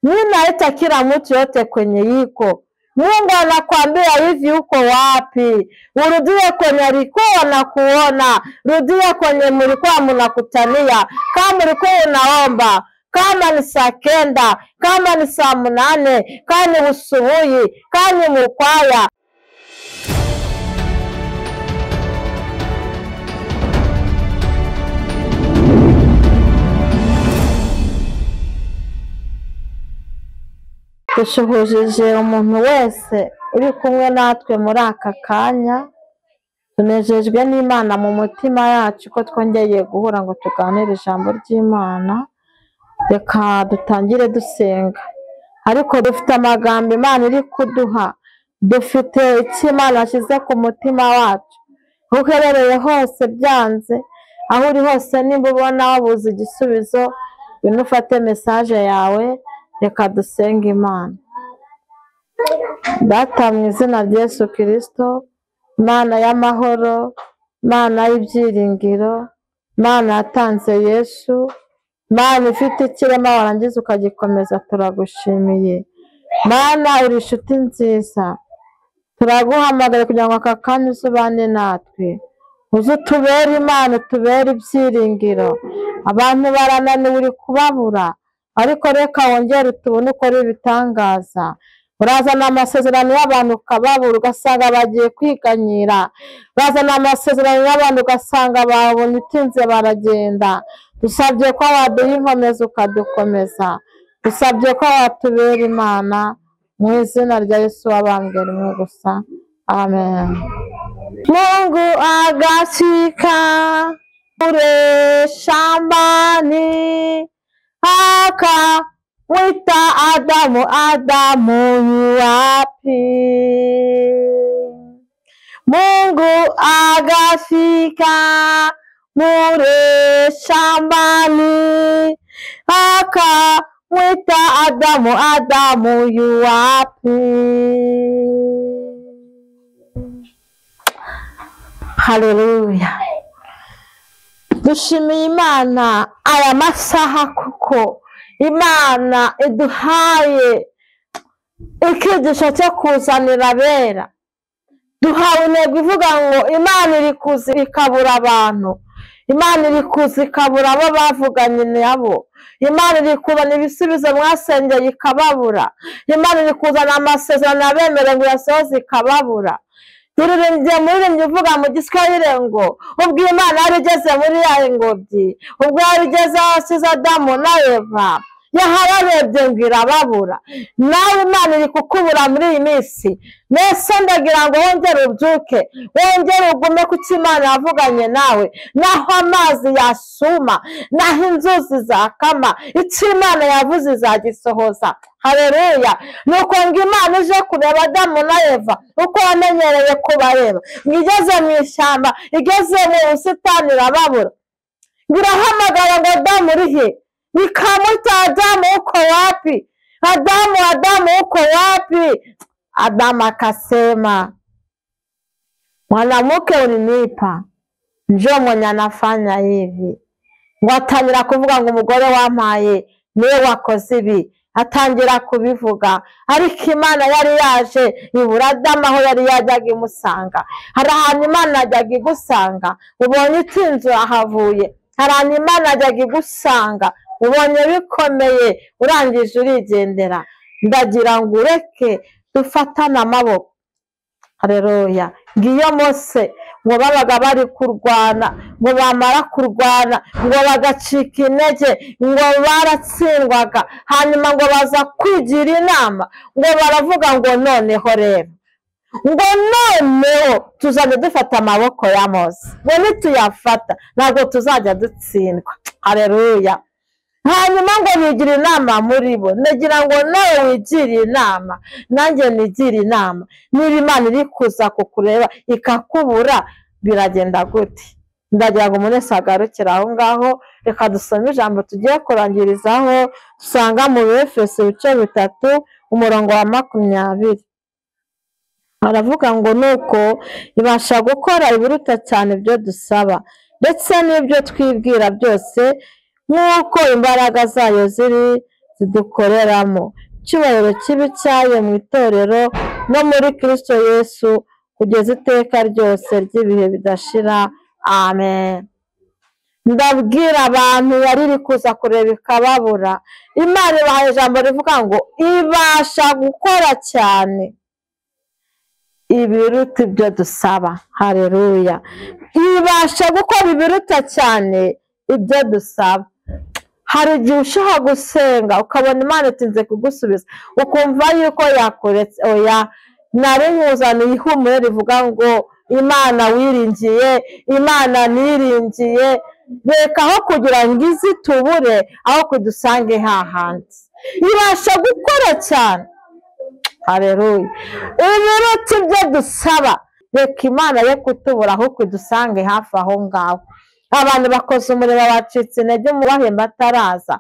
Mimi naita kila mtu yote kwenye iko. Mungu anakuambia hivi, uko wapi? Urudie kwenye alikuwa nakuona, rudia kwenye mlikuwa mnakutania. Kama ulikuwa unaomba, kama ni saa 9, kama ni saa 8, kama ni usubuhi, kama ni mukwaya. Dushuhujije umuntu wese uri kumwe natwe muri aka kanya, tunejejwe n'Imana mu mutima yacu ko twongeye guhura ngo tuganire ijambo ry'Imana. Reka dutangire dusenga, ariko dufite amagambo Imana iri kuduha, dufite icyo Imana yashyize ku mutima wacu. Aho uherereye hose byanze, aho uri hose nimba ubona wabuze igisubizo, ngwino ufate mesaje yawe. Reka dusenge Imana. Data mu izina rya Yesu Kristo, Imana y'amahoro, Imana y'ibyiringiro, Imana yatanze Yesu, Imana ifite ikirema warangiza ukagikomeza, turagushimiye. Mana uri inshuti nziza, turaguhamagara kugira ngo aka kanya uzubane natwe, uze utubere Imana, utubere ibyiringiro. Abantu barananiwe uri kubabura, ariko reka wongere utubone ukora ibitangaza. Urazana amasezerano y'abantu ukababura, ugasanga bagiye kwiganyira. Urazana amasezerano y'abantu ugasanga babonye utinze baragenda. Dusabye ko waduha inkomezi ukadukomeza, dusabye ko watubera Imana, mu izina rya Yesu wabambwe rimwe gusa, amen. Mungu agashika kule shambani, akamwita Adamu, Adamu yu wapi? Mungu agafika mure shambani, akamwita Adamu, Adamu yu wapi? Haleluya. Dushimiye Imana aya masaha, kuko Imana iduhaye ikigisho cyo kuzanira abera. Duhawe intego ivuga ngo Imana iri kuza ikabura abantu, Imana iri kuza ikabura abo bavuganye nabo, Imana iri kuzana ibisubizo mwasengeye ikababura, Imana iri kuzana amasezerano abemereye ngo iyasohoze ikababura. Turirimbye muririmbyi uvuga mu Giswahili ngo ubwo Imana yari igeze muri ya ngobyi, ubwo yari igeze aho asize Adamu na Eva, yahabarebye ngo irababura. Nawe Imana iri kukubura muri iyi minsi. Mbese ndagira ngo wongere ubyuke, wongere ugume ku cyo Imana yavuganye nawe. Naho amazi yasuma, naho inzuzi zakama, icyo Imana yavuze izagisohoza. Haleluya. Nuko ngo Imana ije kureba Adamu na Eva uko yamenyereye kubareba, ngo igeze mu ishyamba, igeze mu busitani irababura. Ngo irahamagara ngo Adamu uri he? Nikamwita Adamu uko wapi? Adamu, Adamu uko wapi? Adamu akasema, mwanamke ulinipa njo mwenye anafanya hivi. Ngo atangira kuvuga ngo umugore wampaye niwe wakoze ibi, atangira kubivuga. Ariko Imana yari yaje ibura Adamu aho yari yajyaga imusanga. Hari ahantu Imana yajyaga igusanga ubonye utinze ahavuye, hari ahantu Imana yajyaga igusanga ubonye bikomeye urangije urigendera. Ndagira ngo ureke dufatane amaboko. Haleluya. Ngiyo Mose ngo babaga bari kurwana, ngo bamara kurwana ngo bagacika intege, ngo baratsindwaga, hanyuma ngo baza kwigira inama, ngo baravuga ngo noneho rero, ngo noneho tuzajya dufata amaboko ya Mose, ngo nituyafata ntabwo tuzajya dutsindwa. Haleluya. Hanyuma ngo bigira inama muri bo. Nagira ngo nawe wigire inama, nanjye nigire inama. Niba Imana iri kuza kukureba ikakubura, biragenda gute? Ndagira ngo umuntu wese agarukire aho ngaho. Reka dusome ijambo tugiye kurangirizaho, dusanga mu Efeso ibice 3 umurongo wa 20. Aravuga ngo nuko ibasha gukora ibiruta cyane ibyo dusaba ndetse n'ibyo twibwira byose, nk'uko imbaraga zayo ziri zidukoreramo. Icyubahiro kibe cyayo mu itorero no muri Kristo Yesu kugeza iteka ryose ry'ibihe bidashira. Amen. Ndabwira abantu yari iri kuza kureba ikababura. Imana ibahaye ijambo rivuga ngo ibasha gukora cyane ibiruta ibyo dusaba. Haleluya. Ibasha gukora ibiruta cyane ibyo dusaba. Hari igihe ushaka gusenga ukabona Imana itinze kugusubiza, ukumva yuko yakuretse. Oya, nari nkuzaniye ihumure rivuga ngo Imana wiringiye, Imana niringiye, reka aho kugira ngo izi tubure, aho kudusange hahandi. Ibasha gukora cyane. Haleluya. Ibiruta ibyo dusaba, reka Imana ye kutubura aho kudusange hafi aho ngaho. Abantu bakoze umurimo bacitse intege mu bahemba ataraza.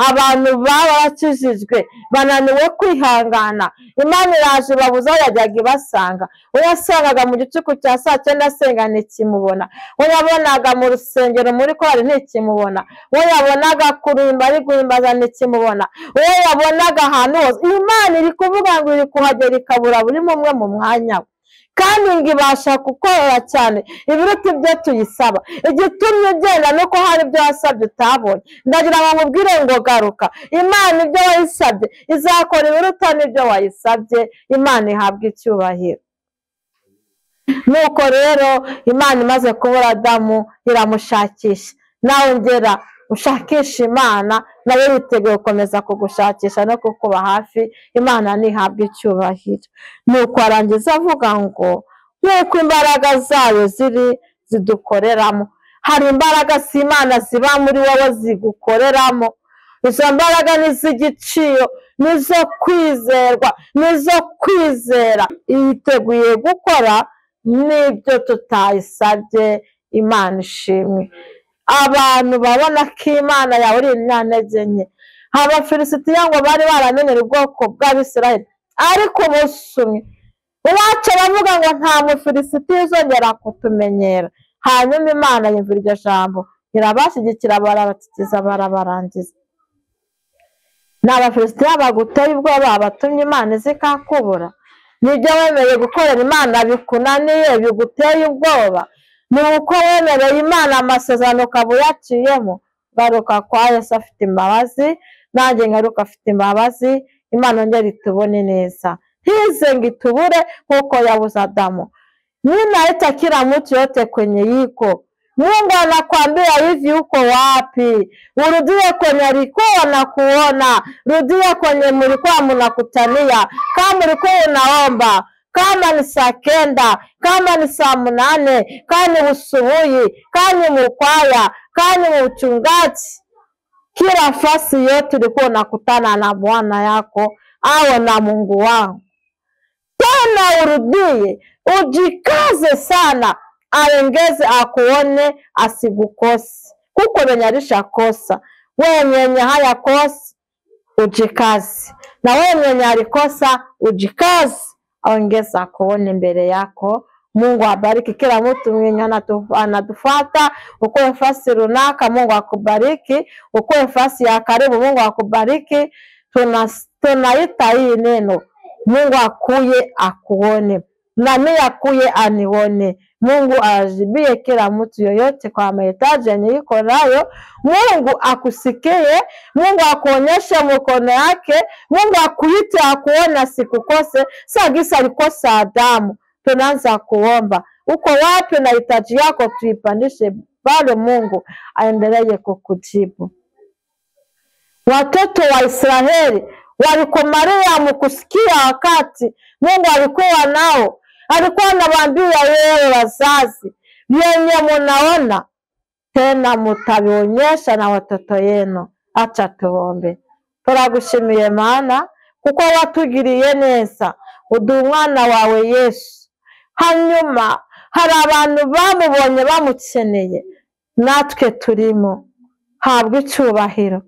Abantu baba bakijijwe bananiwe kwihangana. Imana iraje babuza aho yajyaga ibasanga. Uwo yasangaga mu gicuku cya saa 9 asenga ntikimubona. Uwo yabonaga mu rusengero muri korali ntikimubona. Uwo yabonaga kurimba ari guhimbaza ntikimubona. Uwo yabonaga ahantu hose. Imana iri kuvuga ngo iri kuhagera ikabura buri umwe mu mwanya we. Kandi ngo ibasha gukora cyane ibiruta ibyo tuyisaba. Igitumye ugenda nuko hari ibyo wasabye utabonye. Ndagira ngo nkubwire ngo garuka. Imana ibyo wayisabye izakora ibiruta n'ibyo wayisabye. Imana ihabwa icyubahiro. Nuko rero Imana imaze kubura Adamu iramushakisha. Nawe ngera ushakisha Imana, nawe yiteguye gukomeza kugushakisha no kukuba hafi. Imana ntihabwa icyubahiro. Nuko arangiza avuga ngo nk'uko imbaraga zayo ziri zidukoreramo. Hari imbaraga z'Imana ziba muri wowe zigukoreramo. Izo mbaraga ni iz'igiciro, nizo kwizerwa, nizo kwizera. Yiteguye gukora n'ibyo tutayisabye. Imana ishimwe. Abantu babona ko Imana yawe uri intege nke. Abafilisitiya ngo bari baramenera ubwoko bw'Abisirayeli, ariko umunsi umwe uwacu aravuga ngo nta mufilisitiya uzongera kutumenyera. Hanyuma Imana yumva iryo jambo irabashyigikira, barabatikiza, barabarangiza. Ni abafilisitiya baguteye ubwoba batumye Imana izikakubura. Nibyo wemeye gukorera Imana bikunaniye, biguteye ubwoba. Ni uko wemereye Imana amasezerano ukaba uyaciyemo. Garuka kwa Yesu afite imbabazi, nanjye ngaruka afite imbabazi. Imana yongere itubone neza, ntize ngo itubure nk'uko yabuze Adamu. Ninaita kila mtu yote kwenye yiko. Mungu anakwambia hivi, uko wapi? Urudie kwenye alikuwa na kuona, rudia kwenye mlikuwa mnakutania. Kama ulikuwa unaomba, kama ni saa 9, kama ni saa 8, kama ni usubuhi, kama ni mkwaya, kama ni uchungaji, kila fasi yote ulikuwa unakutana na Bwana yako au na Mungu wangu. Tena urudie, ujikaze sana, aongeze akuone, asigukose. Kuko wenye alishakosa, wewe mwenye haya kosa ujikaze, na wewe mwenye alikosa ujikaze, aongeza akuone mbele yako. Mungu abariki kila mtu mwenye anatufuata. Uko fasi runaka, Mungu akubariki. Uko fasi ya karibu, Mungu akubariki. Tunaita hii neno, Mungu akuye akuone, na mimi akuye anione. Mungu ajibie kila mtu yoyote kwa mahitaji yenye iko nayo. Mungu akusikie, Mungu akuonyeshe mkono yake, Mungu akuite akuone asikukose. Sagisa alikosa Adamu. Tunaanza kuomba, uko wapi na hitaji yako tuipandishe bado, Mungu aendelee kukujibu. Watoto wa Israeli walikomalia mkusikia wakati Mungu alikuwa nao. Alikuwa anawaambia wewe wazazi, vyenye munaona tena mutabionyesha na watoto yenu. Acha tuombe. Turagushimiye Mana kuko watugiriye neza, uduha umwana wawe Yesu. Hanyuma hari abantu bamubonye bamukeneye, natwe turimo. Habwa icyubahiro.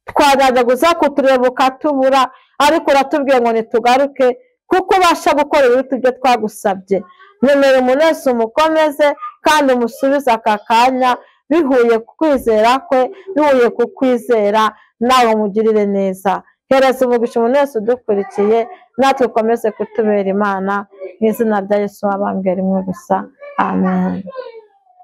Twajyaga kutureba ukatubura, ariko uratubwiye ngo nitugaruke kuko ubasha gukora ibiruta ibyo twagusabye. Nemera umuntu wese umukomeze kandi umusubize aka kanya, bihuye ku kwizera kwe, bihuye ku kwizera, nawe umugirire neza. Hereza umugisha umuntu wese udukurikiye, natwe ukomeze kutubera Imana, mu izina rya Yesu wabambwe rimwe gusa, amen.